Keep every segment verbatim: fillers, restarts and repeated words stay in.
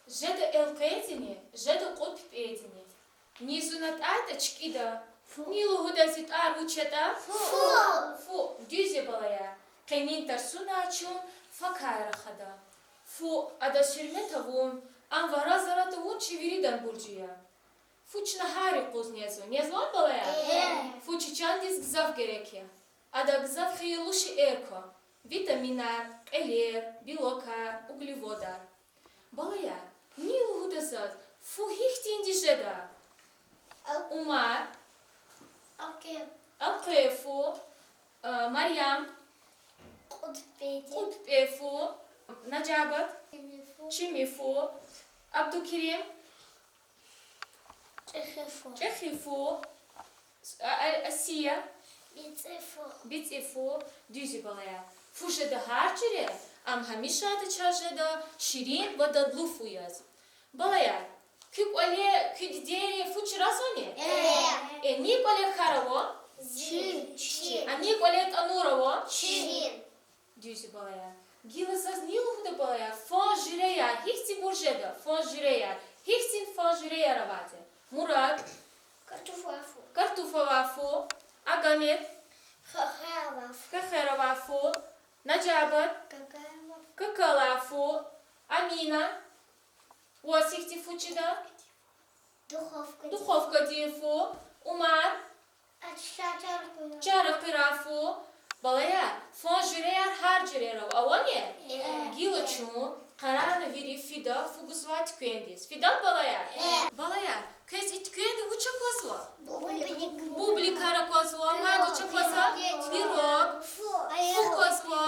Жеда элкъвейдини, жеда кьуд пипӀейдини. Низ зун атӀайтӀа чкӀида. Фу. Ни лугьуда, зи тӀвар вуч ятӀа? Фу. Фу. Дуьз я, балаяр. Къенин тарсуна чун факай рахада. Фу, адаз гьуьрмет авун, ам вараз-вара тавун чи виридан буржи я. Фу чна гьар юкъуз незва. Незвани, балаяр? Э. Фу чи чандиз гзаф герек я. Ада гзаф хийирлу шейэр ква. Витаминар, кьелер, белокар, углеводар. Балаяр, ни лугьуда заз, фу гьихьтинди жеда? Умар. Элкъвей фу. Э, Марьям. Кьуд пипӀей фу. Нажабат. Чими фу. Абдукерим. ЧӀехи фу. А, а, Асия. БицӀи фу. БицӀи фу. Дуьз я, балаяр. Фу жеда гьар жуьре, ам гьамишанда чаз жеда ширин ва дадлу фу яз. Балаяр, куь кӀвале, куь дидейри фу чразвани? Э. Э, ни кӀвале хьар ава? Чи. А ни кӀвале тӀанур ава? Чи. Дуьз я, балаяр. Гила заз ни лугьуда, балаяр, фан жуьреяр гьихьтинбур жеда, фан жуьреяр? Гьихьтин фан жуьреяр авайди? Мурад. Картуф авай фу. Агамет. Хехер авай фу. Нажабат. Кака авай фу. Амина. Ваз гьихьтин фу чида? Духовкадин фу. Умар. Чар акъудай фу. Балаяр, фан жуьреяр гьар жуьрера авани? Э. Гила чун къарагъна вири фида фу гузвай туьквендиз. Фидани, балаяр? Э. Балаяр, квез и туьквенда вуч аквазва? Бубликар аквазва, мад вуч аквазва? Пирог. Фу аквазва.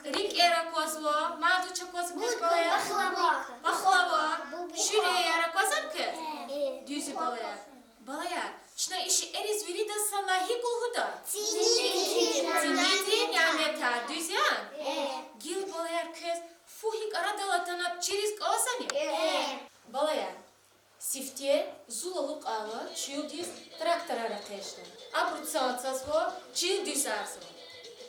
РикӀер аквазва, мад вуч аквазва, балаяр? Пахлава. Шуьреяр аквазва квез? Дуьз я, балаяр. Балаяр, чна и шейэриз виридаз санлай гьикӀ лугьуда? Цивиди няметар, дуьз я? Гила, балаяр, квез фу гьикӀ арадал атана чириз кӀанзавани? Балаяр, сифте зул алукӀайла чуьлдиз тракторар экъечӀда. Абуру цан цазва, чил дуьзарзава.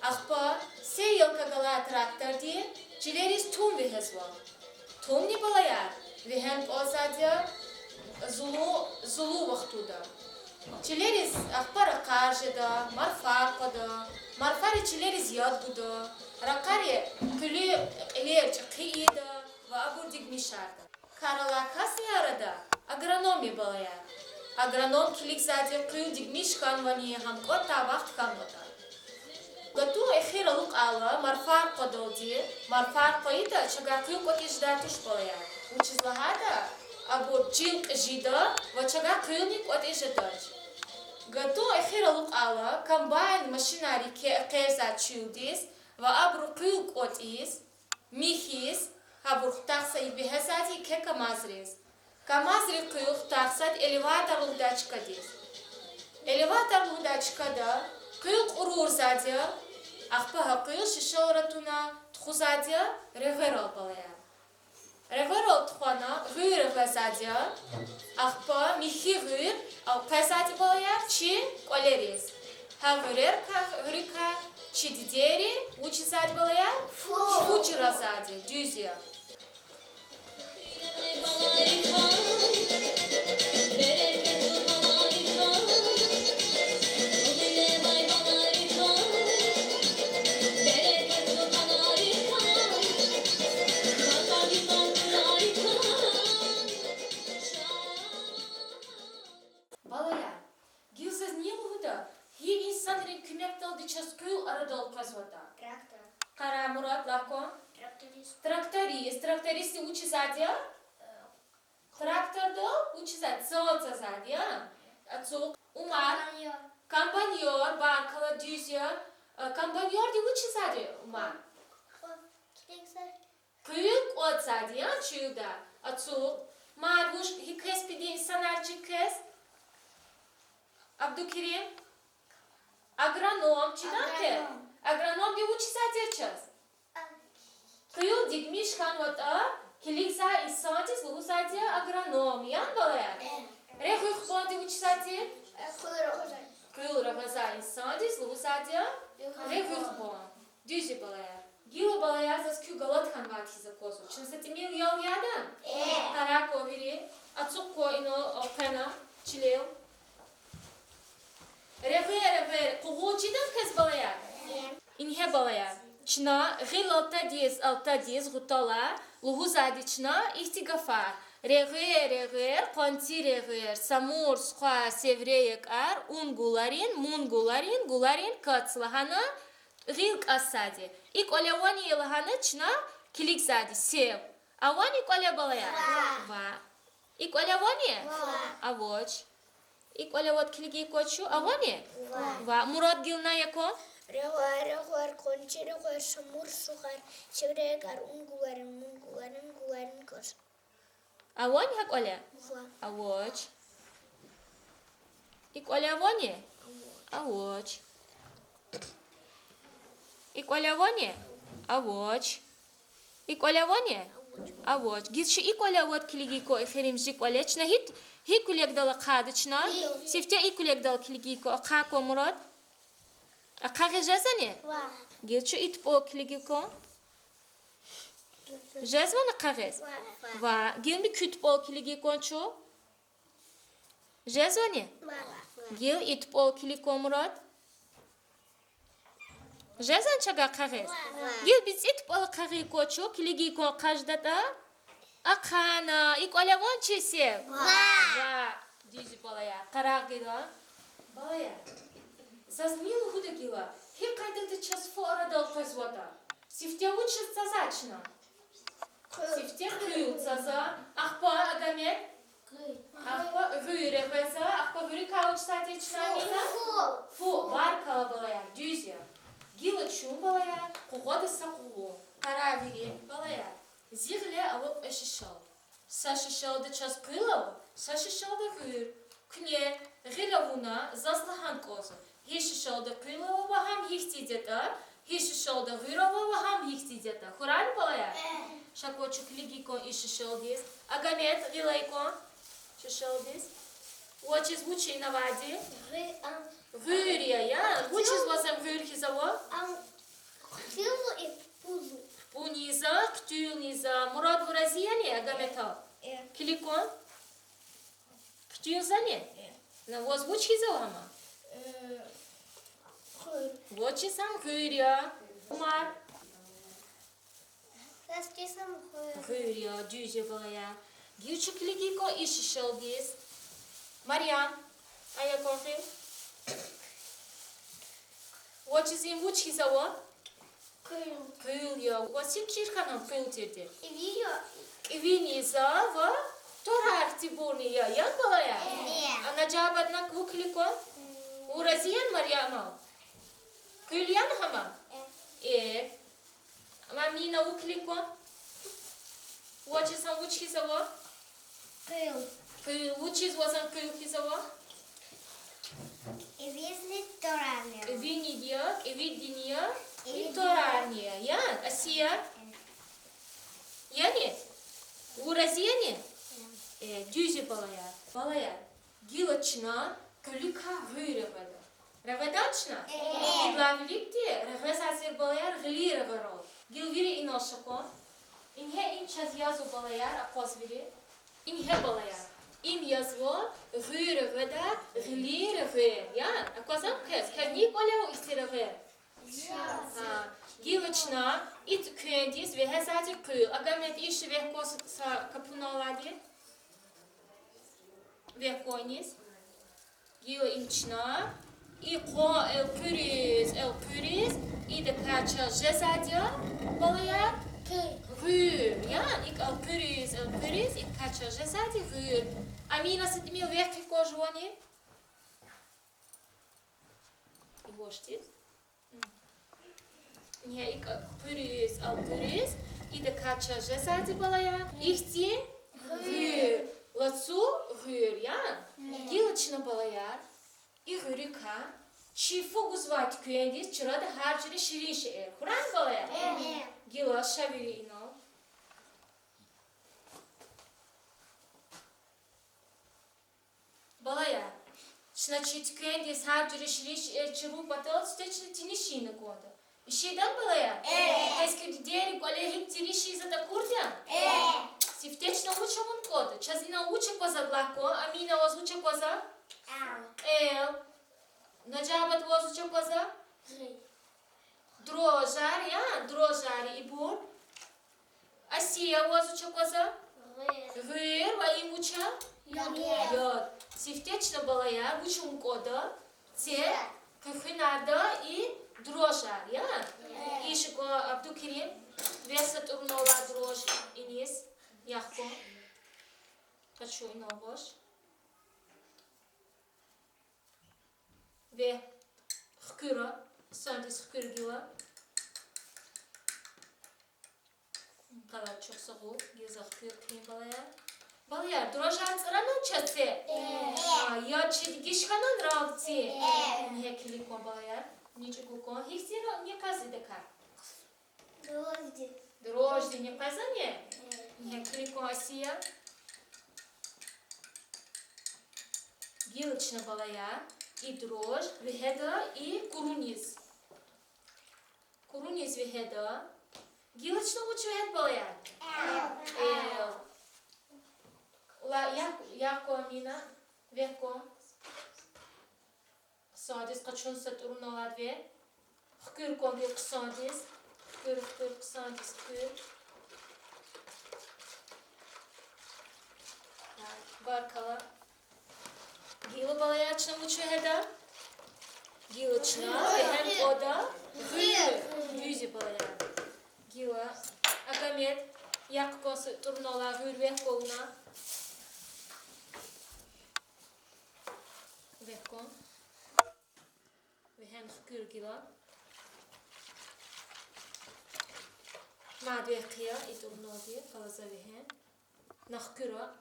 Ахпа сеялка галай тракторди чилериз тум вегьезва. Тумни, балаяр, вегьена кӀанзавайди я зулун, зулун вахтунда. Чилериз ахпа ракъар жеда, марфар къвада, марфари чилериз яд гуда, ракъари къуьлуьн кьилер чӀехи ийида ва абур дигмишарда. Кар алай касдин арада агроном я, балаяр. Агроном килигзавайди къуьл дигмиш хьанвани, гьам кӀватӀдай вахт хьанватӀа. Гатун эхир алукӀайла марфар къвадалди, марфар къвайитӀа чавай къуьл кӀватӀиз жедай туш, балаяр. Вучиз лагьайтӀа абур чил кьижида ва чавай къуьлни кӀватӀиз жедач. Гатун эхир алукӀайла комбайн машинар еке экъечӀзавай чуьлдиз ва абуру къуьл кӀватӀиз, михьиз, гьабур хутахзавайди, вегьезвайди еке камазриз. Камазри къуьл хутахзавайди элеватор лугьудай чкадиз. Элеватор лугьудай чкада къуьл кьурурзавайди я, ахпа гьа къуьл шишелра туна тухузвайди я регъверал, балаяр. Регъверал тухвана гъуьр регъвезвайди я, ахпа михьи гъуьр элкъвезвайди, балаяр, чи кӀвалериз. Гьа гъуьрерикай, гъуьрерикай чи дидейри вучизвайди, балаяр? Фу чразвайди, дуьз я. Балаяр, гила заз ни лугьуда, гьи инсанрин куьмекдалди чаз къуьл арадал къвезватӀа? Трактор. Къарагъ, Мурад, лагь кван. Тракторист. Тракторист. Трактористди вучизвайди я? Трактордал вучизвайди? Цан цазвайди я. Ацукь. Умар. Комбайнёр. Комбайнёр, баркалла, дуьз я. Э, комбайнёрди вучизвайди, Умар? Къуьл кӀватӀзавайди я чуьлда. Ацукь. Мад вуж, гьи квез пиди инсанар чид квез? Абдукерим. Агроном чида квез? Агроном. Агрономди вучизвайди я чаз? Къуьл дигмиш хьанватӀа, килигзавай инсандиз лугьузвайди я агроном, яни, балаяр? Регъуьхбанди вучизвайди? Къуьл регъвезвай инсандиз лугьузвайди я регъуьхбан. Дуьз я, балаяр. Гила, балаяр, заз куь галат хьанвайди хьиз аквазва. Чна са тӀимил ял яда? Къарагъ кван вири, ацукь кван инал, къвена чилел. Регъвер, регъвер къугъун чидани квез, балаяр? Ингье, балаяр, чна гъил алтадиз, алтадиз гъутала лугьузвайди чна ихьтин гафар: регъвер, регъвер, къванци регъвер, самур, сухвар, севре якӀар, ун гуларин, мун гуларин, гуларин кац лагьана гъил кӀасзавайди. И кӀвале авани лагьана чна килигзавайди сев. Авани кӀвале, балаяр? Ваъ. И кӀвале авани? Авач. И кӀвале аватӀа килигин кван чун, авани? Ваъ. Мурад, гила на я кван. Регъвер, регъвер, къванци регъвер, самур, сухвар, севре якӀар, ун гуларин, мун гуларин, гуларин кац. Авани гьа кӀвале? Авач. И кӀвале авани? Авач. И кӀвале авани? Авач. И кӀвале авани? Авач. Гила чун и кӀвале аватӀа килигин кван, эхиримжи кӀвале. Чна гьи, гьи куьлегдал ахъайда чна? Сифте и куьлегдал килигин кван, ахъа кван, Мурад. Ахъа гъиз жезвани? Гила чун и тупӀал килигин кван. Жезвани ахъа гъиз? Ваъ. Гила куь тупӀал килигин кван чун. Жезвани? Гила и тупӀал килигин кван, Мурад. Жезвани чавай ахъа гъиз? Гила бицӀи тупӀал ахъа гъиз кван чун, килигин кван, ахъа жедатӀа. Ахъайна. И кӀвале авани чи сев? Ваъ. Дуьз я, балаяр. Къарагъ гила. Балаяр, заз ни лугьуда гила, гьи къайдада чаз фу арадал къвезватӀа? Сифте вуч цаза чна? Сифте къуьл цаза, ахпа, Агамет? Ахпа гъуьр регъвеза, ахпа гъуьруькай вуч цазватӀа чна, Амина? Фу, баркалла, балаяр, дуьз я. Гила чун, балаяр, къугъвада са къугъун. Къарагъ вири, балаяр. Зи гъиле ава кьве шишалди. Са шишалди чаз къуьл ава, са шишалди гъуьр. Куьне гъил авуна, заз лагьана кӀанзава: гьи шишалди къуьл ава ва гьам гьихьтинди ятӀа, гьи шишалди гъуьр ава ва гьам гьихьтинди ятӀа. Хьурай, балаяр? Ша кван чун килигин кван и шишалдиз. Агамет, гъил ая кван шишалдиз. Вучиз, вуч я авайди? Гъуьр я, я? Вучиз ваз ам гъуьр хьиз ава? Хъпуниз за, хъуьтуьлни за. Мурад, вун рази яни Агаметал? Килиг кван. Хъуьтуьл зани? На, ваз вуч хьиз ава ам? Вучиз ам гъуьр я. Умар. Гъуьр я, дуьз я, балаяр. Гила чун килигин кван и шишалдиз. Марьям, ая кван гъил. Вучиз им, вуч хьиз ава? Къуьл я. Ваз гьикӀ чир хьана къуьл тирди? КӀевини за ва тӀварар хьтинбурни я, яни, балаяр? Ана, Жабат, на вун килиг кван. Вун рази яни Марьямал? Къуьл яни гьам? Э. Амина, вун килиг кван. Вучиз ам, вуч хьиз ава? Къуьл. Къуьл. Вучиз ваз ам къуьл хьиз ава? КӀевини тӀварарни я. КӀевини я, кӀевидини я, и тӀварарни я. Яни, Асия? Яни? Вун рази яни? Э, дуьз я, балаяр. Балаяр, гила чна къуьлуькай гъуьр регъведа. Регъведа чна? Идалай виликди регъвезвайди, балаяр, гъилин регъверал. Гила вири инал ша кван. Ингье им чаз язва, балаяр, акъваз вири. Ингье, балаяр, им язва: гъуьр регъведа гъилин регъвер. Яни, аквазва квез? Квез ни кӀвале ава ихьтин регъвер? Гила чна и тӀеквендиз вегьезвайди къуьл. Агамет, иш вегь кван са капунал алайди. Вегь кван иниз. Гила им чна и къван элкъуьриз, элкъуьриз идакай чаз жезвайди я, балаяр, гъуьр. Яни, икӀ элкъуьриз, элкъуьриз идакай чаз жезвайди гъуьр. Амина, са тӀимил вегь хъийиз кван жувани. Ивошдиз. Ингье икӀ элкъуьриз, элкъуьриз идакай чаз жезвайди, балаяр, ихьтин гъуьр. Лацу гъуьр, яни? Гила чна, балаяр, и гъуьруькай чи фу гузвай тӀеквендиз чарада гьар жуьре ширин шейэр. Хьурай, балаяр? Гила ша вири инал. Балаяр, чна чи тӀеквендиз гьар жуьре ширин шейэр чирун патал сифте чна тинишинна кӀанда. Ишида, балаяр? Квез Э, гьикӀ тириш ийизватӀа акурди я? Сифте чна вуч авун кӀанда? Чаз ина вуч аквазва, лагь кван. Амина, ваз вуч аквазва? Кьел. Нажабат, ваз вуч аквазва? Дрожжар, я, дрожжари ибур. Асия, ваз вуч аквазва? Гъуьр. Ва им вуч я? Яд. Яд. Сифте чна, балаяр, вуч авун кӀанда? Це, куьхуьнар да и дрожжар, я? Ишигъа, Абдукерим, ве са тӀурнолай дрожж иниз яхъ кван. Къачу инал гъваш. Ве хкуьра, хъсандиз хкуьр гила. Къала чухсагъул, гила за хкуьр хъийин, балаяр. Балаяр, дрожжар цӀрани чаз це? А, яд чи дегиш хьанани ранг ци? Ингье килиг кван, балаяр. Ни чӀугу кван. Гьихьтин ранг, ни къвез идакай? Дрожжи. Дрожжи ни къвезани? Ингье килиг кван, Асия. Гила чна, балаяр, и дрожж вегьеда и куруниз. Куруниз вегьеда. Гила чна вуч вегьеда, балаяр? Кьел. Ла, яхъ, яхъ кван, Амина, вегь кван. Хъсандиз къачун са тӀурнолай ве. Хкуьр кван гила хъсандиз. Хкуьр, хкуьр, хъсандиз хкуьр. Баркалла. Гила, балаяр, чна вуч вегьеда? Гила чна вегьена кӀанда гъуьр. Дуьз я, балаяр. Гила, Агамет, яхъ кван са тӀурнолай гъуьр, вегь кван вуна. Вегь кван. Вегьена хкуьр гила. Мад вегь хъия, и тӀурнолди къала за вегьена. На хкуьра.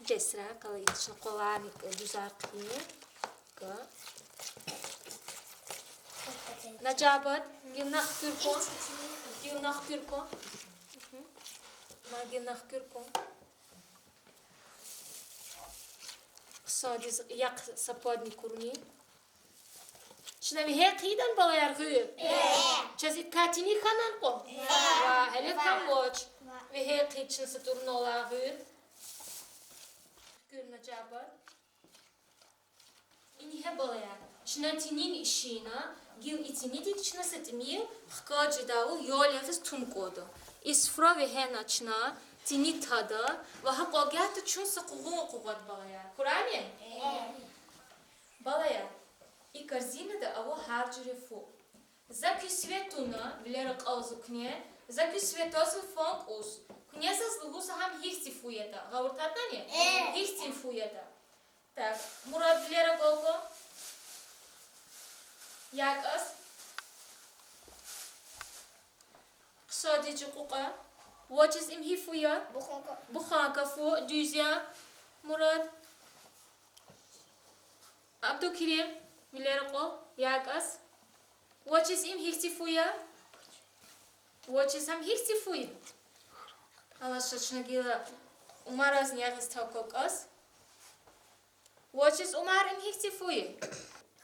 Жесра, къала ична къваларни дуьзар хъийин. Ка. Нажабат, гила на хкуьр кван. Гила на хкуьр кван. Мгм. Ма гила на хкуьр кван. Хъсандиз яхъ са падни куруни. Чна вегьена хъийидани, балаяр, гъуьр? Чаз идакай тини хьанани кьван? Ва, гьеле кам вач. Вегьена хъийида чна са тӀурнолай гъуьр. Хкуьр, Нажабат. Ингье, балаяр, чна тинин ишина, гила и тинидик чна са тӀимил хкаж жедайвал ял ягъиз тун кӀанда. И суфра вегьена чна, тини тада, ва гьа кьвалгагьда чун са къугъун къугъвада, балаяр. Хьурай? Балаяр, и корзинада ава гьар жуьре фу. За куь све туна, вилер акьалзава куьне, за куь све тазва фан кӀус. Куьне заз лугьузва гьам гьихьтин фу ятӀа. Гъавурда гьатнани? Гьихьтин фу ятӀа. Так, Мурад, вилер агалкӀун. ЯкӀас. Хъсандиз жи кьукьа. Вучиз им гьи фу я? Буханка. Буханка фу, дуьз я. Мурад. Абдукерим, вилер акьул, ЯкӀас. Вучиз им гьихьтин фу я? Вучиз гьам гьихьтин фу я? Алаша, чна гила Умаразни ягъиз тавкӀукӀас. Вучиз, Умар, им гьихьтин фу я?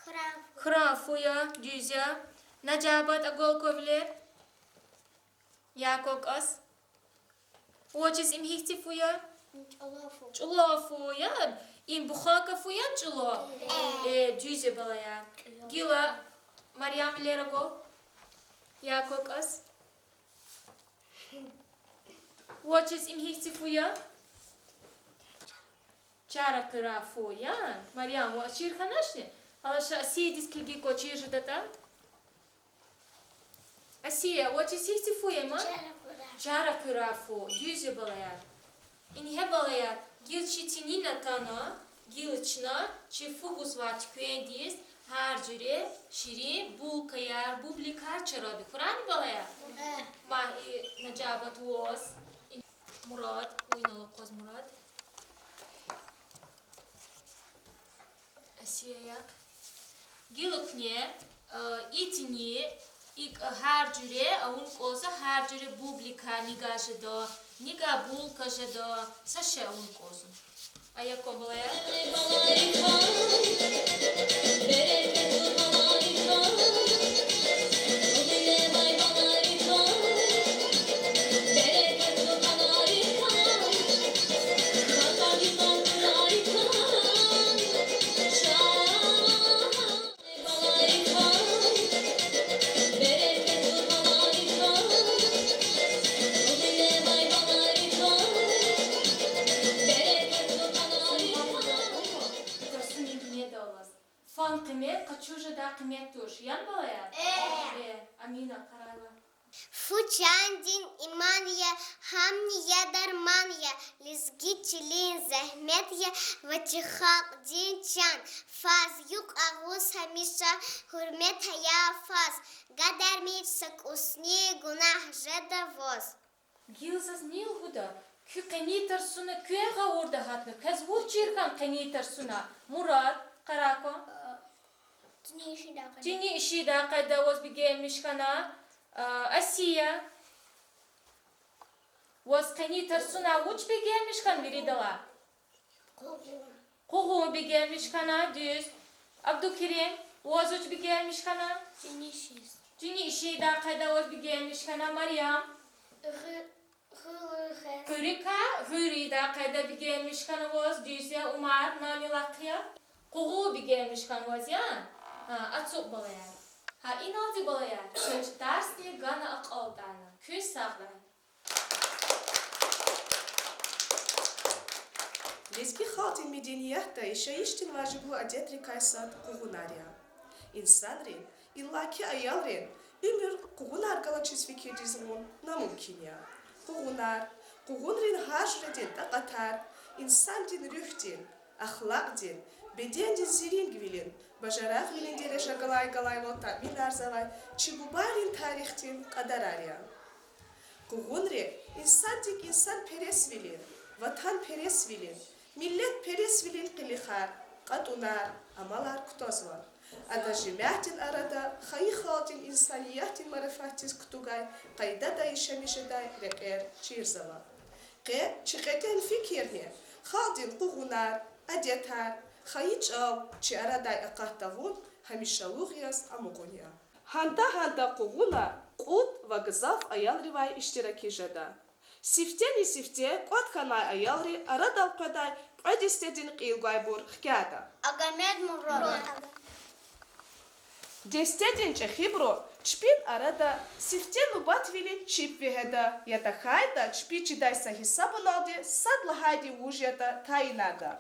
Хьран фу. Хьран фу я, дуьз я. Нажабат, агалкӀуй вилер. ЯкӀас. Вучиз, им гьихьтин фу я? ЧӀулав фу. ЧӀулав фу я. Им буханка фу я, чӀулав? Э, дуьз я, балаяр. Гила Марьям, вилер агал. ЯкӀас. Вучиз, им гьихьтин фу я? Чара хъуьрай фу я. Марьям, ваз чир хьаначни? Алаша, Асиядиз килигин кван, чир жедатӀа. Асия, вучиз, гьихьтин фу я ма? Чара хъуьрай. Чара хъуьрай фу. Дуьз я, балаяр. Ингье, балаяр, гила чи тинин атана, гила чна чи фу гузвай туьквендиз гьар жуьре ширин булкаяр, бубликар чарада. Хьурай, балаяр? Ма и Нажабат ваз, и Мурад, винал акъваз, Мурад. Асия, яхъ. Гила куьне, э, и тини, икӀ гьар жуьре авун кӀанзава, гьар жуьре бублика, ни гьа жеда, ни гьа булка жеда, са шей авун кӀанзава. Аякъуб балаяр. Тарсунин дуьньядал алаз. Фан къимет къачуз жедай къимет туш. Яни, балаяр? Э, Амина, къарагъла. Фу чандин иман я, гьамни я дарман я, лезги чилин зегьмет я, ва чи халкьдин чан. Фаз юкь агъуз гьамиша, гьуьрмет ая фаз, гадармир са кӀусни, гунагь жеда ваз. Гила заз ни лугьуда, куь къени тарсуна куьн гъавурда гьатна, квез вуч чир хьана къени тарсуна? Мурад, къарагъ кван. Чини ишидай къайда ваз бегенмиш хьана, а, Асия. Ваз къени тарсуна вуч бегенмиш хьана виридалай? Къугъун бегенмиш хьана, дуьз. Абдулкерим, ваз вуч бегенмиш хьана? Чини ишидай къайда ваз бегенмиш хьана, Марьям. Къуьрикай гъуьр ийидай къайда бегенмиш хьана ваз, дуьз я, Умар, нани лакъ я. Къугъун бегенмиш хьана ваз, я? Гьа, ацукь, балаяр. Гьа иналди, балаяр, чаз тарсни гана акьалтӀарна. Куьн сагърай. Лезги халкьдин медениятда яшайишдин важиблу адетрикай сад къугъунар я. Инсанрин, иллаки аялрин, уьмуьр къугъунар галачиз фикирдиз гъун намумкин я. Къугъунар, къугъунрин гьар жуьредин такьатар инсандин руьгьдин, ахлакьдин, бедендин зерингвилин, бажарагъвилин дережа галай-галайвал таъминарзавай чи бубайрин тарихдин кьадарар я. Къугъунри инсандик инсанпересвилин, ватанпересвилин, миллетпересвилин къилихар, кьатӀунар, амалар кутазва. Ада жемятдин арада хайи халкьдин инсаниятдин марафатдиз кутугай къайдада яшамиш жедай рекьер чирзава. Къе чи кьетӀен фикирни халкьдин къугъунар, адетар, хайи чӀал чи арадай акъат тавун гьамишалугъ яз амукьун я. Гьанда-гьанда къугъуна кьуд ва гзаф аялривай иштиракиз жеда. Сифтени-сифте кӀватӀ хьанвай аялри арадал къведай кьве дестедин кьил гвайбур хкяда. Агамед Мурад. Дестедин чӀехибуру чпин арада сифте нубатвилин чип вегьеда, я тахьайтӀа чпи чидай са гьисабуналди сад лагьайди вуж ятӀа тайинарда.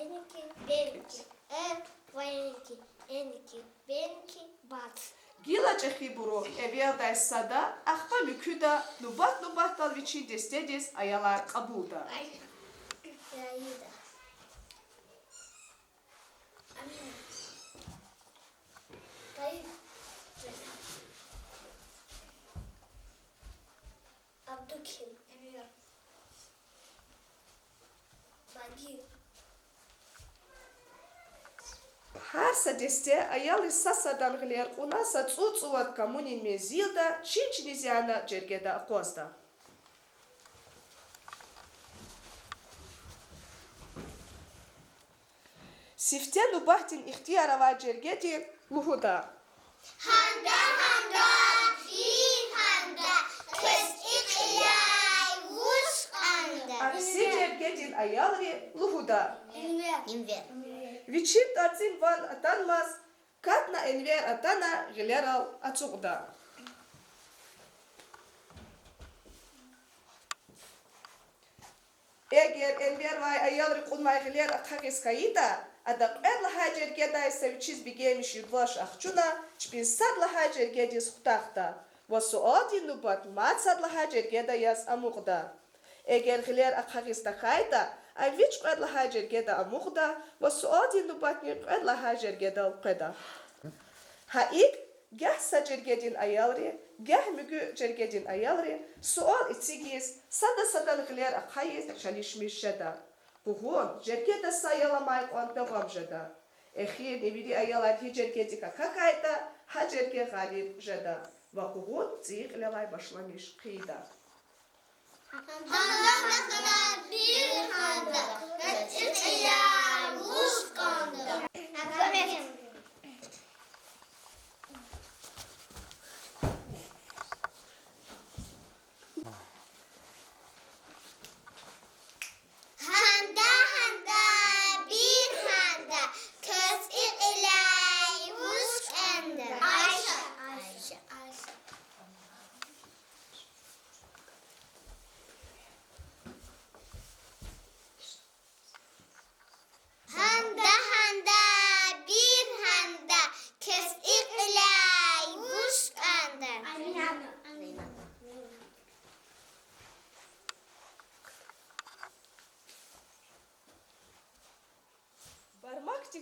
Эники, беники, э, ваеники, эники, беники, бац. Гила чӀехибуру эвелдай сада, ахпа муькуьда, нубат-нубатдал вичин дестедиз аялар кьабулда. Ай. Яида. Амина. Таиф. Абдуким. Эмир. Багир. Гьар са десте аялриз са-садан гъилер кьуна са цӀуд-цӀувад камунин мензилда чин-чиниз яна жергеда акъвазда. Сифте нубатдин ихтияр авай жергеди лугьуда: Гьанда, гьанда, гьи гьанда, квез и кьиляй вуж кӀанда? Акси жергедин аялри лугьуда: Энвер. Вичин тӀварцӀин ван атанмаз катна Энвер атана гъилерал ацукьда. Эгер Энвервай аялри кьунвай гъилер ахъа гъиз хьайитӀа, ада кьвед лагьай жергедай са вичиз бегенмиш юдлаш ахчуна, чпин сад лагьай жергедиз хутахда ва суалдин нубат мад сад лагьай жергеда яз амукьда. Эгер гъилер ахъа гъиз тахьайтӀа, ам вич кьвед лагьай жергеда амукьда ва суалдин нубатни кьвед лагьай жергедал къведа. Гьа икӀ, гагь са жергедин аялри, гагь муькуь жергедин аялри суал эцигиз, сада-садан гъилер ахъайиз чалишмиш жеда. Къугъун жергеда са аял амай кьван давам жеда. Эхирни вири аялар гьи жергедик акахьайтӀа, гьа жерге гъалиб жеда ва къугъун цӀийи кьилелай башламиш хъийида. Гьанда, гьанда, гьи гьанда, квез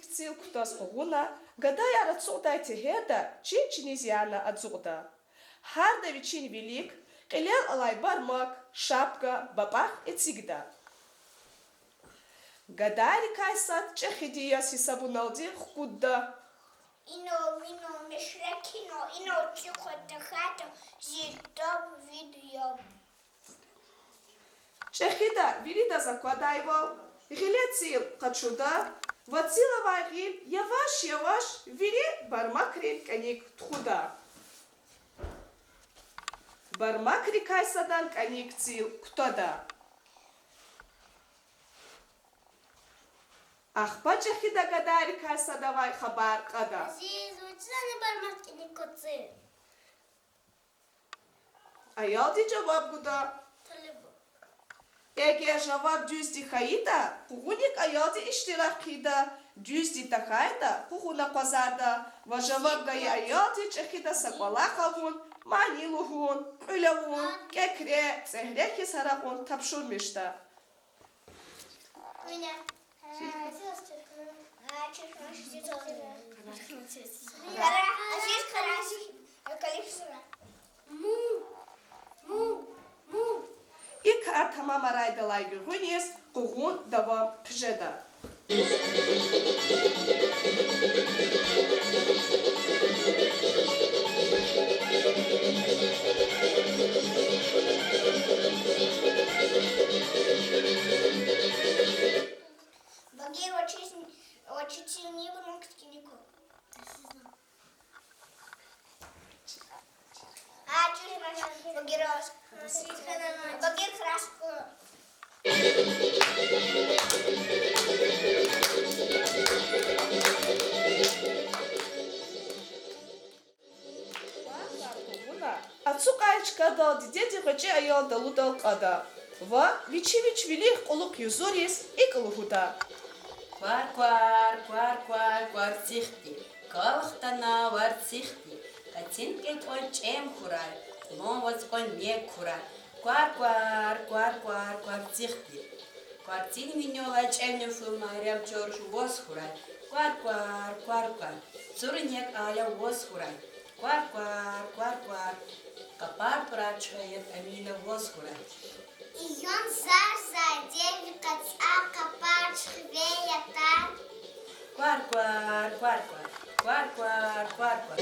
Цил кутаз къугъуна, гадаяр ацукьдай тегьерда, чин чиниз яна ацукьда. Гьарда вичин вилик, кьилел алай бармак, шапка, бапӀах эцигда. Гадайрикай сад чӀехиди яз гьисабуналди хкудда. Инал, минал, мешрекинал, инал чухвад тахьайтӀа, зи яб вид яб. ЧӀехида виридаз аквадайвал, гъиле цил къачуда, ва цил авай гъил яваш-яваш вири бармакрин кӀаник тухуда. Бармакрикай садан кӀаник цил кутада. Ахпа чӀехида гадайрикай садавай хабар кьада. Азиз, вучиз ана бармак кӀаник кутзава? Аялди жаваб гуда. Эгер жаваб дуьзди хьайитӀа, къугъуник аялди иштирак хъийида, дуьзди тахьайтӀа, къугъун акъвазарда ва жаваб гайи аялди чӀехида са кӀвалах авун, мани лугьун, кьуьл авун, кӀекре, цӀегьре хьиз гьаракь авун тапшурмишда. И кар тамамарайдалай гуьгъуьниз къугъун давам хъжеда. Багир, вачиз, вачиз ни бурун кткинику. А, чуж, Багир, Багир, краску. Ацукьай чкадал дидеди гъвечӀи аял далудал кьада ва вичи вич вилик кьулухъ юзуриз икӀ лугьуда: Квар-квар, квар-квар, кварцихъди, кӀвал хтана варцихъди, къецин кьве кӀвал чӀем хьурай, кьулан вацӀ кьван нек хьурай. Квар-квар, квар-квар, кварцихъди. Кварцин винел алай чӀемни фу майрам чорш ваз хьурай. Квар-квар, квар-квар, цур нек ая ваз хьурай. Квар-квар, квар-квар, къапар пара чуьхвей Амина ваз хьурай. Июн зарзай девикъацӀа къапар чуьхвей ятӀа. Квар-квар, квар-квар, квар-квар, квар-квар.